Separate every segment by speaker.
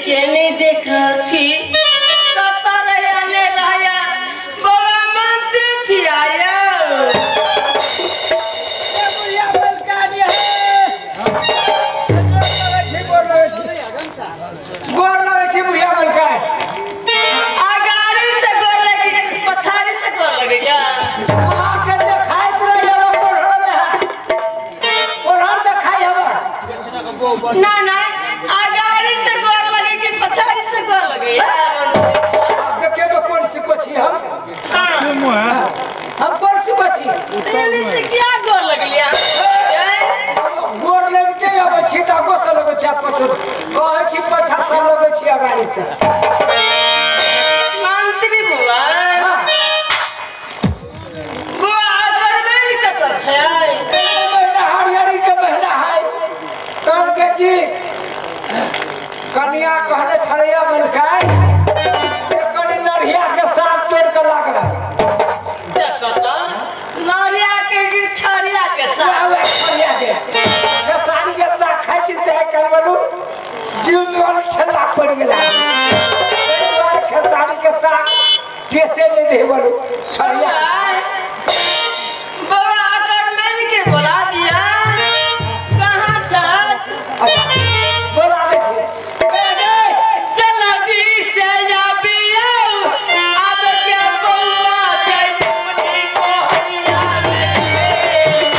Speaker 1: के नहीं देख रहल छी कतऽ रहैया नहि रहैया बौआ मंत्री छी आयो
Speaker 2: बुढ़िया मलकानी है गोर लगै छी बुढ़िया मलकानी
Speaker 1: अगाड़ी से गोर लगे पछाड़ी से गोर लगैया
Speaker 2: अहाँके देखाइत रहैया ओढ़ल देखाइ हमर
Speaker 1: ना ना अगाड़ी से गोर लगे कि पछाड़ी से गोर लगैया
Speaker 2: अब देखियौ ने कोन सिको छी हम हम कोन सिको छी
Speaker 1: तेली से क्या गोर लगलिया
Speaker 2: गोर लगिते अबै छी तऽ आगो से लगै छी पछो कहै छी पछा से लगै छी अगाड़ी से
Speaker 1: मंत्री बुआ बुआ गरमेल कतऽ छै
Speaker 2: महीना हरियरी के महीना है कहलकै कि कनिया कहने छलैया मलकाइ से कनि नढ़िया के साग तोड़ि कऽ लागल
Speaker 1: देखो तऽ नरिया के कि ठरिया के साग
Speaker 2: वएह ठरिया के खेसारी के साग खाइ छी से करबलू जीव में ठेला पड़ि गेला खेसारी के साग टेसे नहि दे बोलू ठरिया
Speaker 1: बौआ गरमेल के बोला दिया कहाँ छ
Speaker 2: अच्छा बोला दै छी
Speaker 1: जल्दी से आबियौ आब के बौआ के अपनी मोहनिया में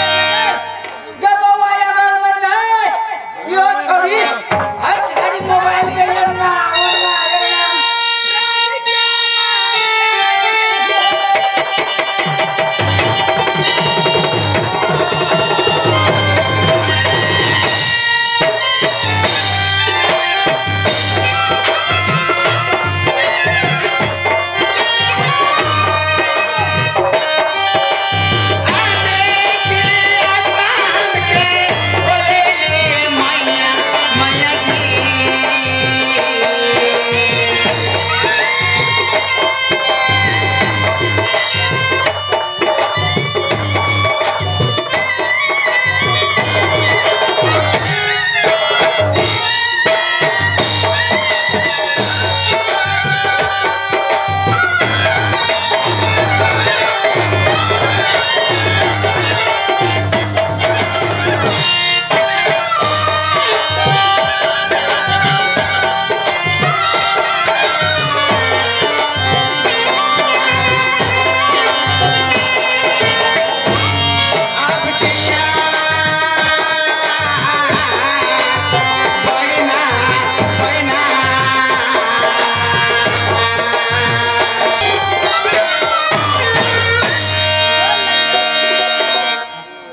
Speaker 2: गे बौआ या गरमेल गे यो छोरी हट घड़ी मोबाइल के एन्ना ओन्ना एन्ना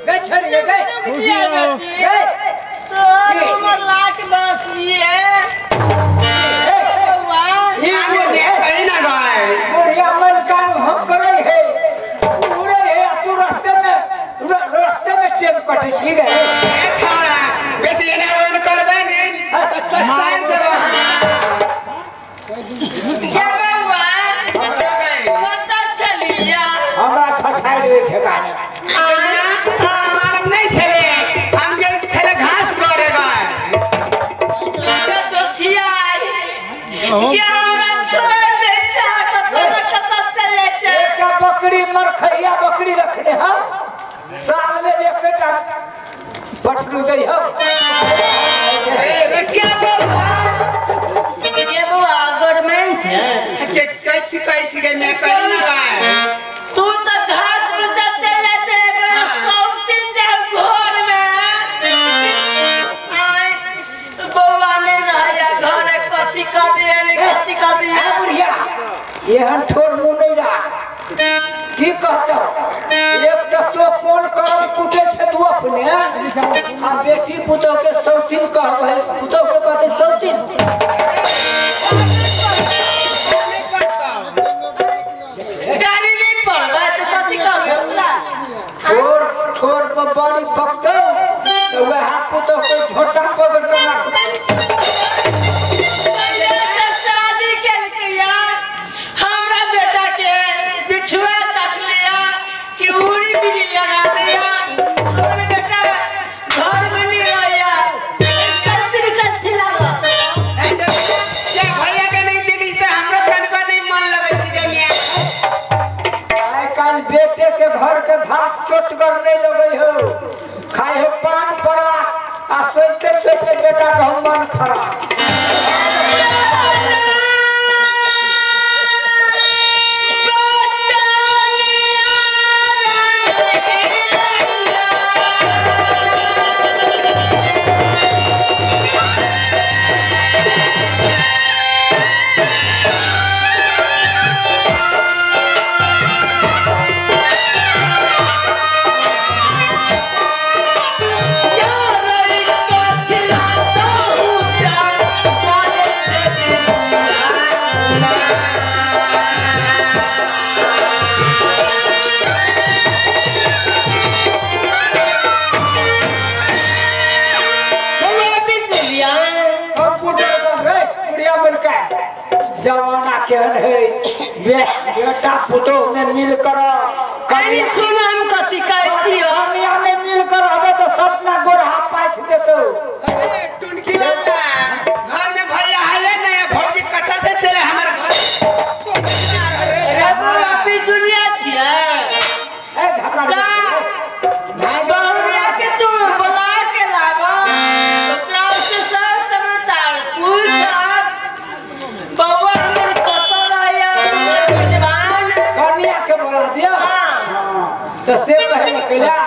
Speaker 2: गे छोरी गे गे गे
Speaker 1: तोहर उमर लाख बरस ये बौआ
Speaker 2: ई बुढ़िया मलकान हम करै है उड़े है आ तू रास्ते में रास्ते में टेम कटै छी गे
Speaker 1: के बौआ कतऽ छलिया
Speaker 2: हमरा छछाड़ि दै छै गाड़ी
Speaker 1: कतऽ छियै के हमरा छोड़ि दै छै कतऽ न कतऽ चलि जाइ छै
Speaker 2: एकटा बकरी मरखैया बकरी रखने हम साल में एकटा पटलू दै हम
Speaker 1: के बौआ के बौआ गरमेल छै तू तऽ घास बेचऽ चलि जाइ छै सब दिन जाइ भोर में आय बौआ नहि रहैया घरे कथी करियै कथी करियै
Speaker 2: ए बुढ़िया एहन ठोर मुँह नहि राख की कहतौ एक तऽ तो कोन करम कुटे छै तू अपने आ बेटी पुतोह के सौतीन कहबै पुतोह के कहतै सौतीन
Speaker 1: गाड़ी पड़बै तऽ कथी कहबै ओकरा?
Speaker 2: ठोर ठोर पर बड़ी पकतौ तऽ वएह पुतोह के झोटा पकड़ के नाचतौ।
Speaker 1: शादी केलकैया हमरा बेटा के बिछुआ काटलिया कि उड़ी बिड़ी लगा दिया। हमर बेटा घर में नहीं रहैया। सब दिन कथी लागल
Speaker 3: जे भैया के नहीं देखलिस त हमरो तनका नहीं मन लगै छै जे मियां।
Speaker 2: आइ काल्हि बेटे के घर के भात चोटगर नहीं लगै हो, खाइ हो पान पड़ा आ सोचते सोचते बेटा के हम मन खराब। जमाना केहन है, बेटा पुतोह में मिल कर
Speaker 1: कनी सुन हम कथी कहै छियौ।
Speaker 2: कनिया में मिल कर रहबै तऽ सपना गोर हाथ पाछि देतौ।
Speaker 3: ए टुनकी वाला घर में भैया हले ने भौजी कथा से चले हमर घर तो
Speaker 1: रे बौआ बिजुलिया छियै।
Speaker 2: ए झकड़
Speaker 1: जा बहुरिया के तू बोला के लाब, ओकरा से सब समाचार पूछ। बौआ हमर कतऽ रहैया बुझबान?
Speaker 2: कनिया के बोला दिया। हाँ, तो से कहे कैला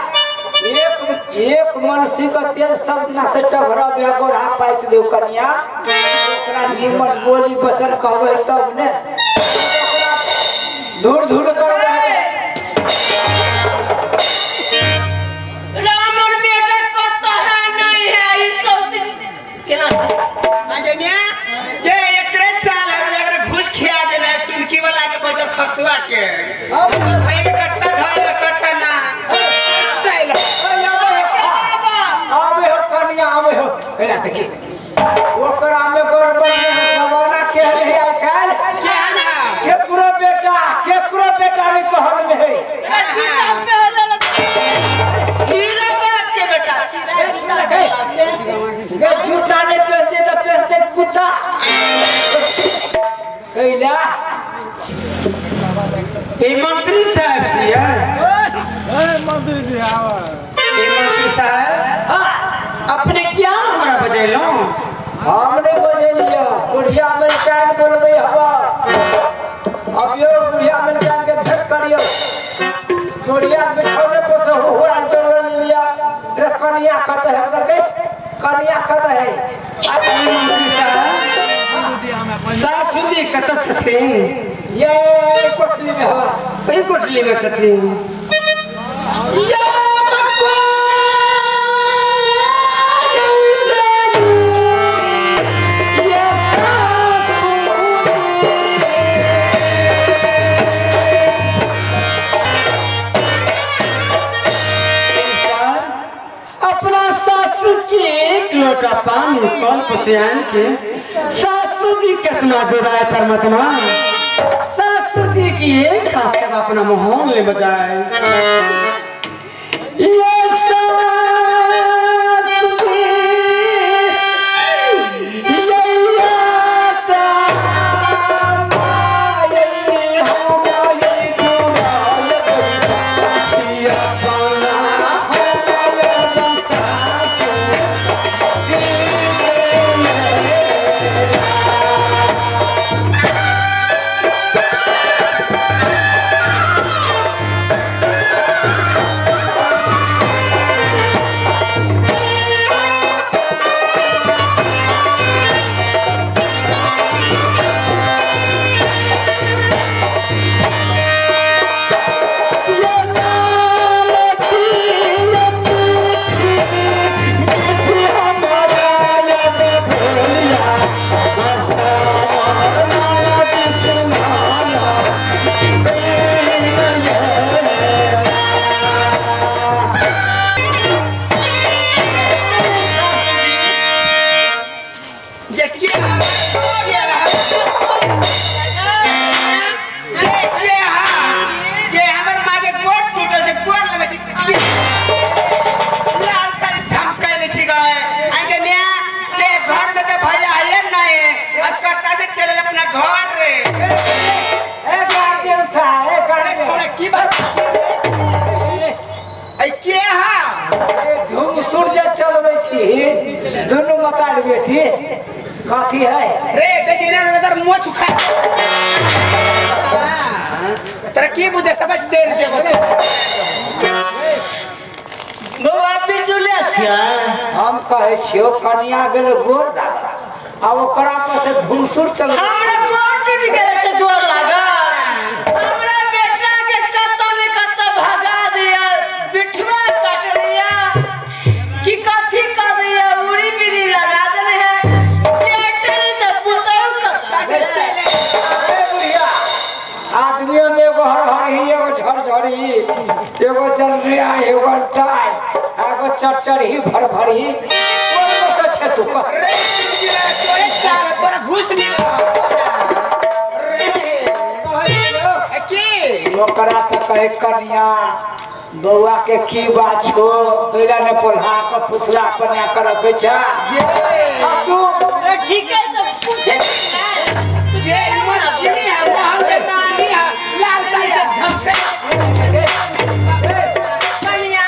Speaker 2: एक एक मनसी के तेल सब दिना से टघरा बे गोर हाथ पाछि देऊ कनिया। ओकरा नीमन बोली वचन कहबै तब ने धूर धूर करबै।
Speaker 1: राम और बेटा कतऽ है नहीं है ई सब दिन केना
Speaker 3: आगे मियां ये एकरे चाल है, एकरे घूस खिया देना है टुनकी वाला के बजर खसुआ के। हमर भैया के कत्ता धइल कत्ता ना चल
Speaker 2: आवे हो कनिया आवे हो कैला देखी ओकरा में गड़बड़ नहीं। जमाना केहन है आइ काल्हि,
Speaker 3: केहन है?
Speaker 2: केकरो बेटा केकरो बेटा नहीं कहल में है।
Speaker 1: हीरा बाप के बेटा छी।
Speaker 2: गे जूता नहीं पहनते तो पहनते कुत्ता कैला।
Speaker 3: ई मंत्री साहब छियै?
Speaker 4: मंत्री जी आवा।
Speaker 3: ई मंत्री साहब अपने क्या हमरा बजेलौं?
Speaker 2: हम नहीं बजेलियो, बुढ़िया मलकान बोलबै हवा। अब यो बुढ़िया मलकान के भेंट करियो। बुढ़िया बिछौने पर से हुआ चल लिया रे कनिया कत है करके कनिया कत है।
Speaker 3: मंत्री साहब सासू जी कतऽ छथिन?
Speaker 2: ये कोठली में हवा।
Speaker 3: एहि कोठली में छथिन।
Speaker 2: या
Speaker 3: अपना सासू के एक लोटा पानी कल पसियान के सासू जी कितना जोड़ाए परमात्मा। सासू जी की एक हाथ अपना मोहन ले बजाए। ये सासू जी ये आता माये हो माये जुड़ाए अपना हो माये सासू जी।
Speaker 2: Thank
Speaker 5: ए के हा
Speaker 2: ए धूम सूरज चलबै छी दुनू मतार बेटी कथी है
Speaker 5: रे बेसी ना तर मुंह सुखा तोरा की बुझे समझ चल जेबो
Speaker 1: बौआ बिजुले छियै।
Speaker 2: हम कहै छियौ कनिया गेल गोर आ ओकरा पर से धुमसुर चल
Speaker 1: हमरा गोर टूट गेल से गोर लागल। हमरा बेटा के कत ने कत भगा दिया बिठुआ काट लिया कि कथी कर दिया उड़ी बिड़ी लगा देने है बेटे ने पुतौ कत
Speaker 5: से चले।
Speaker 2: ए बुढ़िया आदमियों में एगो हरहरी एगो झरझरी एगो जलरिया एगो टाई एगो चरचरही भरभरी कोन से छे तू कह
Speaker 5: रे तोरे चार तोरा घुस मिल रे
Speaker 2: कहै छियौ
Speaker 5: की
Speaker 2: ओकरा से कहे कनिया बौआ के की बात छो कैला ने पोल्हा के फुसला बना के रखे छ
Speaker 5: ये
Speaker 2: आ तू
Speaker 1: ठीक है तो पूछे छी ना
Speaker 5: ये मलकिनी है महल के रानी है लाल साड़ी से झमके
Speaker 1: कनिया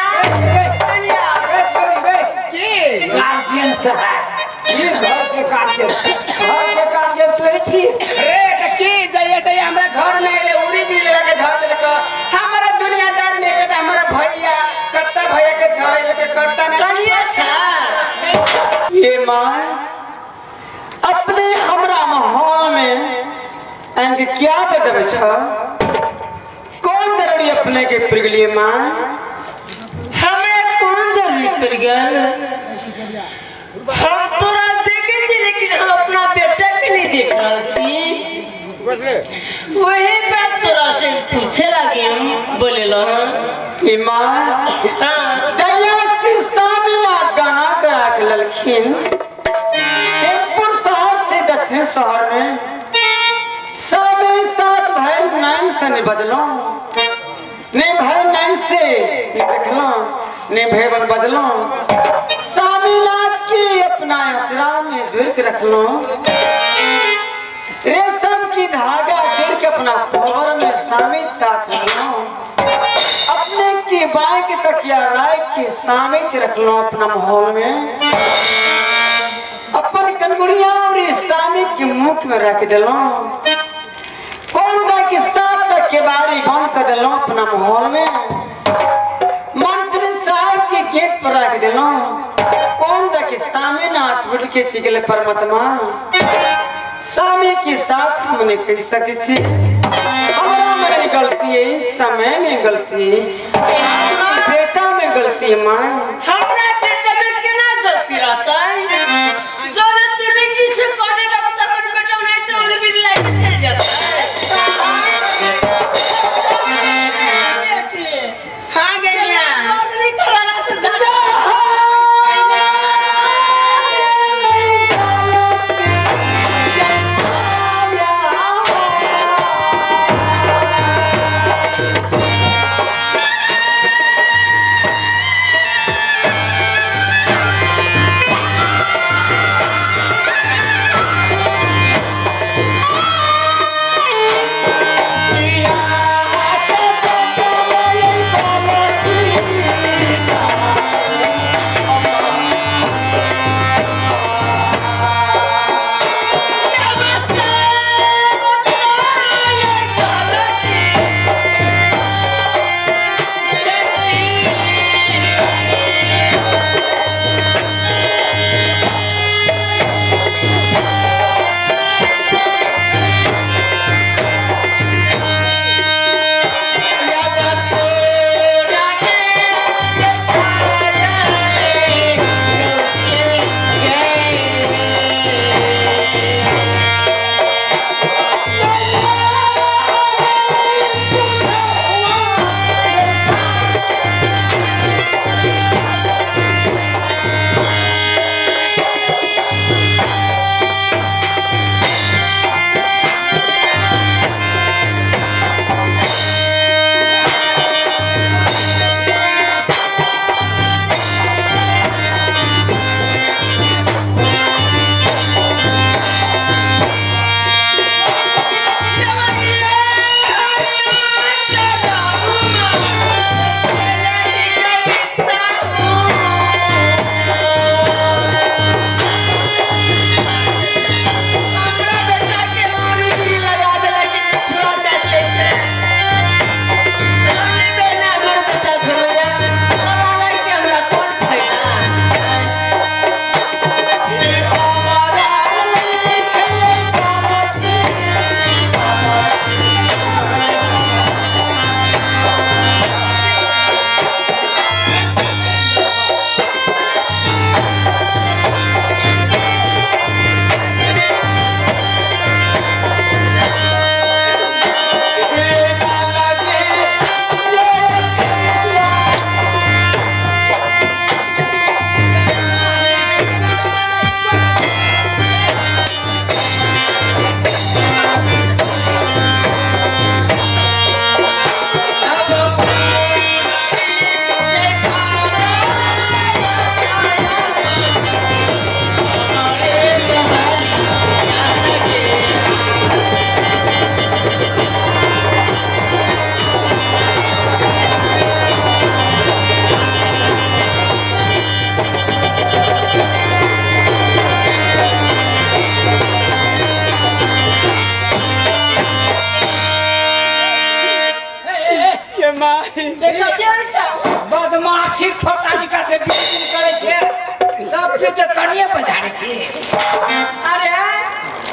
Speaker 1: कनिया
Speaker 2: ए छोरी बे
Speaker 5: की
Speaker 2: गार्जियन साहब ई घर के गार्जियन तू ही छी
Speaker 5: रे त की जइए से हमरा घर में आइले उरी बिल लगा के धऽ देलक। हमरा दुनियादार में एकटा हमरा भैया कत्ता भैया के धऽ के कत्ता ना
Speaker 1: कनिया छा।
Speaker 3: ये माँ अपने हमरा माहौल में इनके क्या बजबे छ कौन जरूरी अपने के पिघलिए माँ
Speaker 1: हमरा कौन जरूरी पड़ गेल? हम तोरा देखे छी लेकिन हम अपना बेटा के नहीं देख रहल छी। वही बात तोरा से पूछे लागी हम बोले लो।
Speaker 3: ये माँ
Speaker 1: हाँ
Speaker 3: सामिला गाना करा के ललखिन टेम्पुर शहर से दक्षिण शहर में सब साथ भाई नाम से नहीं बदलो नहीं भाई नाम से नहीं देखलो नहीं भाई बन बदलो सामिला की अपना अचरा में जोड़ के रखलो रेशम की धागा गिर के अपना पवर में शामिल साथ रखलो अपने की बाएं के तकिया राय की शामिल के रखलो अपना माहौल में अपन कनगुड़िया और सामी के मुख में रख दिलो कौन दा के साथ तक के बारी बंद कर दिलो अपना माहौल में मंत्री साहब के गेट पर रख दिलो कौन दा के सामने नाच उठ के चिकले परमात्मा सामी के साथ हमने कह सके छी हमरा में गलती है इस समय में गलती बेटा में गलती है मां
Speaker 1: हमरा बेटा में केना गलती रहता है? जरा तूने किछु करने का बता पर बेटा नहीं तो और भी लाइक चल जाता है।
Speaker 5: हां गे मियां
Speaker 1: और नहीं कराना से ज्यादा
Speaker 3: Yeah. गे माई
Speaker 2: बदमाशी खोता जी का से बिजली करे छे सब के तो कनिए बजारे छे।
Speaker 1: अरे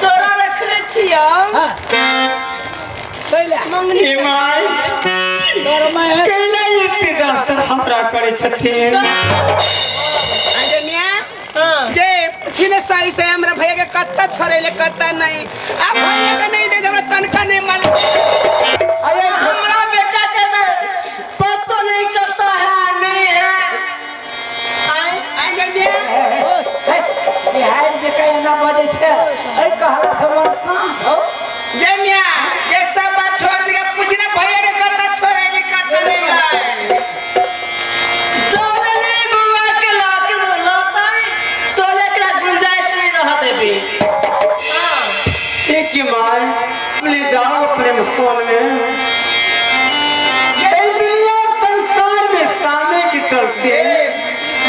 Speaker 1: तोरा रखले छियो।
Speaker 2: हां कैला
Speaker 3: मंगनी माई
Speaker 2: तोर मैं
Speaker 3: कैला इते दस्तर हमरा करे छथिन।
Speaker 5: अरे मियां
Speaker 1: हां
Speaker 5: जे छिने सही से हमरा भैया के कत्ता छोड़ेले कत्ता नहीं आ भैया के नहीं दे हमरा तनखा नहीं माल।
Speaker 1: अरे हमरा बेटा के पतो नहीं करता है नहीं है। आई
Speaker 5: अरे मियां
Speaker 2: बिहार जे कहीं ना बजे छे ए कहला से मन शांत हो।
Speaker 5: जे मियां के सब बात छोड़ के पूछना भैया के कत्ता छोड़ेले कत्ता नहीं है।
Speaker 1: सोने बुआ के लाके लाता सोने के गुंजाइश नहीं रह देबी। हां
Speaker 3: ठीक है माई ले जाओ अपने मुसलमान में ये दुनिया संसार में सामने की चलते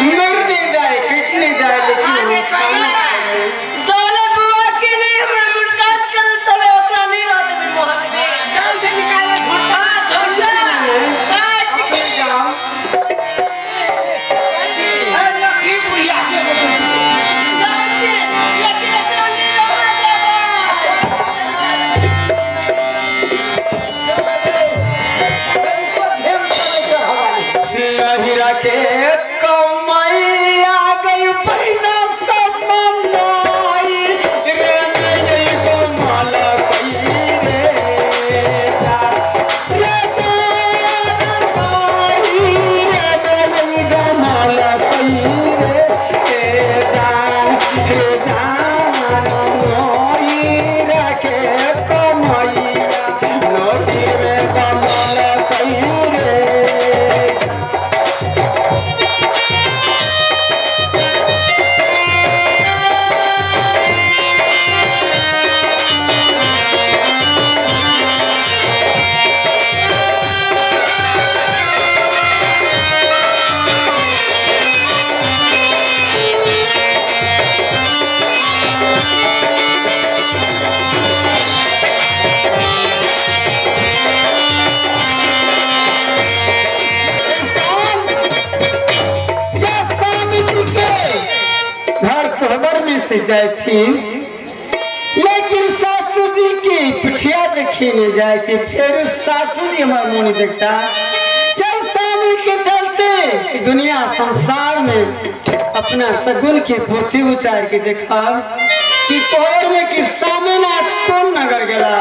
Speaker 3: मरने जाए कितने जाए लेकिन
Speaker 5: आगे
Speaker 1: चले बुआ के नहीं हमरा मुलाकात कर तले ओकरा नहीं रह देबी मोहन में
Speaker 5: गांव से निकाले झूठा
Speaker 1: झूठा काट
Speaker 3: ले जाओ।
Speaker 2: अरे लकी बुढ़िया के
Speaker 1: जाए छे लेकिन एकरा नहीं रह देबे।
Speaker 2: को झेम करे छै हवाली
Speaker 3: नहिरा के कमाई आ गई पहिना सब मनाई रे नहीं को माला कई रे जा रे माई रे नहीं को माला कई रे जा रे जा मोई रखे कमाईया नदी में कमाला कई रे। या स्वामी जी के घर कोहबर में से जाए थी लेकिन सासू जी की पिठिया देखी नहीं जाए थी फिर सासू जी हमारे मुँह नहीं देखता। या स्वामी के चलते दुनिया संसार में अपना सगुन के पोथी उचार के देखा कि कोहबर में कि स्वामीनाथ कौन नगर गया।